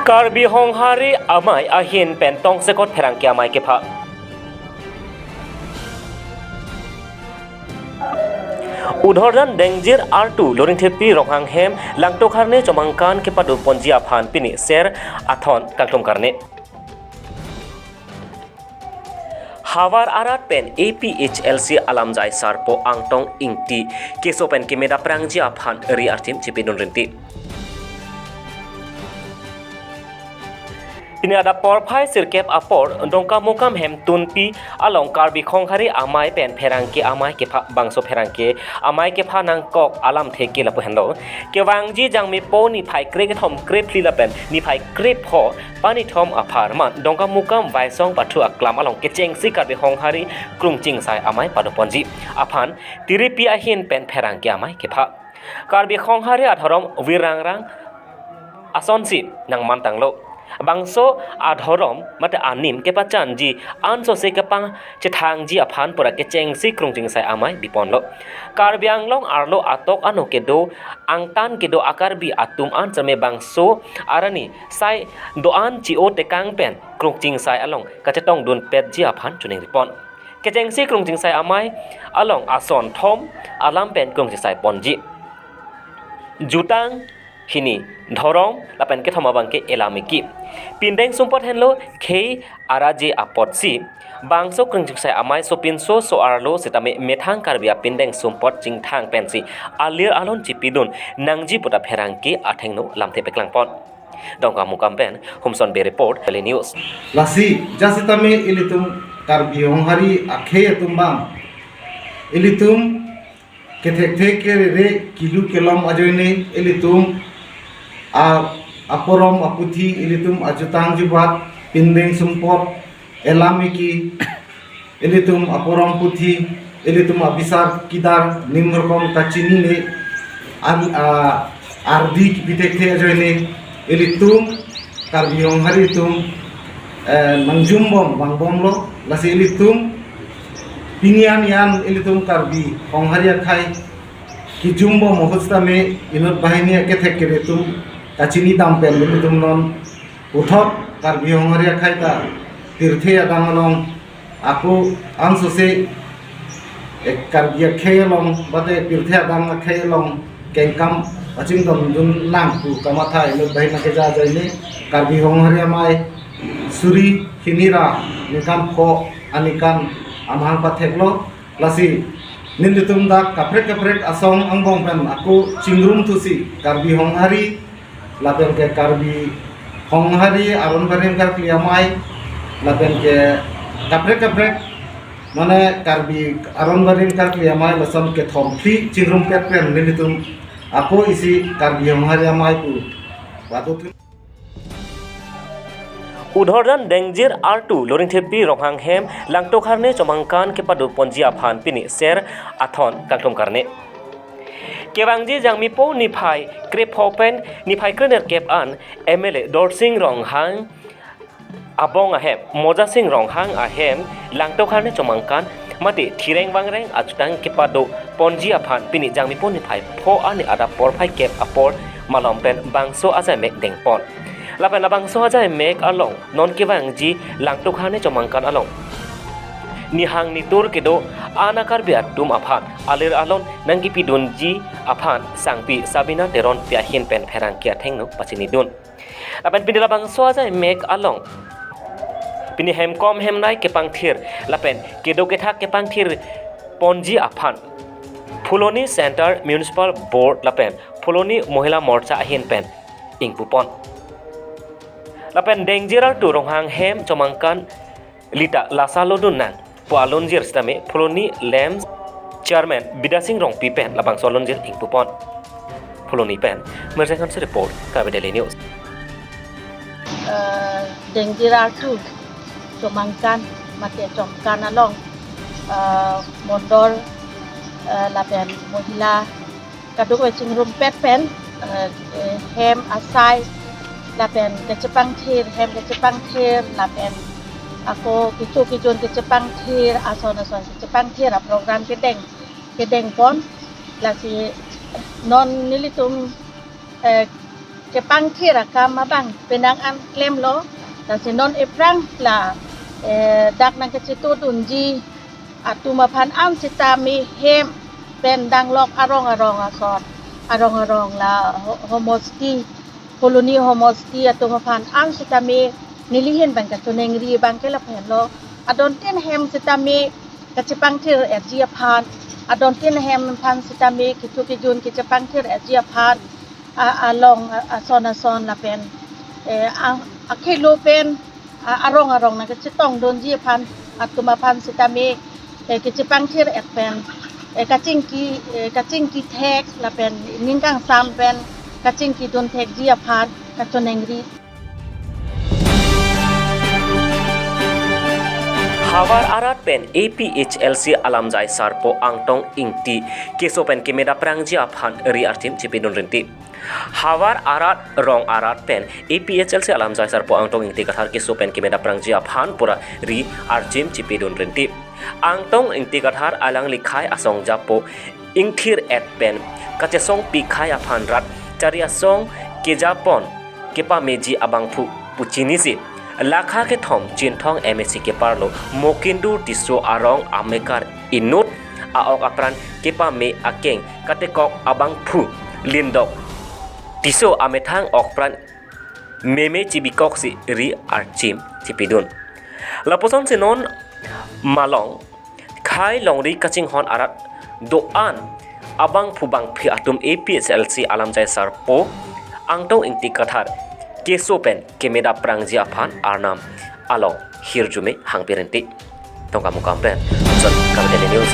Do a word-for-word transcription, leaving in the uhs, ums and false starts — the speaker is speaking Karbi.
Karbi Honghari Amei ahin pen tongsekot pherangke amei kepha. Udhorjan Dengjir artu Loringthepi Ronghang hem Langtok Harne Chomangkan kepadoponji aphan pini ser athon kangthum karne. Havar arat pen A P H L C alamjai sarpo Angtong Ingti keso pen kemeda prangji aphan ri artim chipidun rinti. Pini adap porphai sirkep apor Dongkamukam hem Tunpi along Karbi Honghari Amei pen pherangke amei kepha bangso pherangke amei kepha nangkok alamthe ke lapu henlo. Kevangji Jangmipo niphai krekethom krephli lapen niphai krepho panithom apharman Dongkamukam Vaisong Pathu Aklam along kechengsi Karbi Honghari Krungchingsai Amei padoponji aphan tiripi ahin pen pherangke amei kepha. Karbi Honghari adhorom virrangrang asonsi nangmantanglo. Bangso adhorom mate anim kepachanji ansose kepangchethangji aphan pura kechengsi Krungchingsai Amei biponlo. Karbi Anglong arlo atok ano kedo angtan kedo a-Karbi atum an seme bangso arni sai do-an chi-o tekang pen Krungchingsai along kachetongdunpetji aphan chuning ripon. Kechengsi Krungchingsai Amei along ason thom alam pen Krungchingsai ponji. Jutang, hini, dhorom, lapen kethom abangke elamiki. Pindeng sumpot henlo khei araje apotsi bangso Krungchingsai Amei sopinso so-arlo sitame methang Karbi apindeng sumpot chingthang pensi alir alon chipidun nangji puta pherangke athengno lamthe peklangpon. Dongkamukam pen Humson Bey report, Daily News. Lasi, jasitame ilitum Karbi Honghari akhei atum abang, ilitum kethekthe kerere kilu kelom ajoine ilitum a, aporom aputhi, ilitum ajutang jubat, pindeng sumpot, elamiki, ilitum aporom puthi, ilitum abisar kidar, nimrokom kachinine, an, a, ardi kipithekthe ajoine, ilitum Karbi Honghari atum, eh, nangjumbom vangbomlo, lasi ilitum pini an iyan ilitum Karbi Honghari akhei kijumbom ahut sitame inut banghini akethek kere atum kachinidam pen ilitum non puthot Karbi Honghari akhei ta pirthe adang along ako ansose, eh, Karbi akhei along, mate pirthe adang akhei along kengkam pachingdondun nang pu kamatha inut banghini keja ajoine Karbi Honghari Amei suri hini ra ningkan pho aningkan amahang patheklo. Lasi nelitum dak kaprek kaprek asong angbong pen ako chingrumthusi Karbi Honghari lapen ke Karbi Honghari aron barim karkli amei lapen ke kaprek kaprek mane Karbi aron barim karkli amei lason kethom phli chingrumpet pen nelitum ako isi Karbi Honghari Amei pu patuthun. Udhorjan Dengjir artu Loringthepi Ronghang hem Langtok Harne Chomangkan kepadoponji aphan pini ser athon kangthum karne. Kevangji Jangmipo niphai krepho pen niphai krenerkep an M L A Dorsing Ronghang abong ahem, Mojasing Ronghang ahem, Langtok Harne Chomangkan mate thireng vangreng ajutang kepadoponji aphan pini Jangmipo niphai pho arni adap porphai kep apor malom pen bangso ajaimek dengpon. Lapen labangso ajaimek along non kevangji Langtok Harne Chomangkan along nihang nitur kedo-an a-Karbi atum aphan alir alon nangkipidunji aphan sangpi Sabina Teronpi ahin pen pherangke athengno pachinidun. Lapen pini labangso ajaimek along pini hemkom hemnai kepangthir lapen kedo kethak kepangthirponji aphan Phuloni Centre Municipal Board lapen Phuloni Mohila Morcha ahin pen ingpupon. Lapen Dengjir artu Ronghang hem Chomangkan lita lasa lodun nang pu alonjir sitame Phuloni LAMPS Chairman Bidya Sing Rongpi pen labangso alonjir ingpupon. Phuloni pen Merseng Hanse report, Karbi Daily News. Eh, Dengjir artu Chomangkan mate Chomangkan along, eh, mondol, eh, lapen mohila kadokave chingrumpet pen, eh, eh, hem asai lapen kechepangthir, hem kechepangthir lapen ako kecho kejun kechepangthir, ason ason kechepangthir aprogram kedeng, kedengpon. Lasi non nelitum, eh, kepangthir akam abang penang an klemlo, lasi non ephrang la, eh, dak nangkachetongdunji atum aphan an sitame hem pen danglok arong arong ason, arong arong la ho-, homosti, colony homosti atum aphan an sitame nelihin abang kachoningri abang ke lapenlo. Adontin hem sitame kachepangthir-etji aphan, adontin hem aphan sitame kecho kejun kachepangthir-etji aphan, a-, along, a-, ason ason lapen, eh, a-, akhelo pen, a-, arong arong nangkachetongdunji aphan atum aphan sitame, eh, kachepangthir-et pen, eh, kachingki, eh, kachingki thek lapen ning kangsam pen kachingkidun thekji aphan kachoningri. Havar arat pen A P H L C alamjai sarpo Angtong Ingti keso pen keme daprangji aphan ri archim chepidun rinti. Havar arat, rong arat pen A P H L C alamjai sarpo Angtong Ingti Kathar keso pen keme daprangji aphan pura ri archim chepidun rinti. Angtong Ingti Kathar alangli khei asong japo ingthir-et pen kachesongpi khei aphan rat chari asong kejapon kepameji abangphu pu chinisi. Lakha kethom Chinthong M A C keparlo Mokindur Tisso arong amekar inut a-ok apran kepame akeng katekok abangphu lindok Tisso amethang okpran meme chibikoksi ri archim chepidun. Lapuson si non malong khei longri kachinghon arat do-an abangphu bangphi atum A P H L C alamjai sarpo Angtong Ingti Kathar keso pen keme daprangji aphan arnam along hirjume hangpi rinti. Tongkamukam pen John Kabitali News,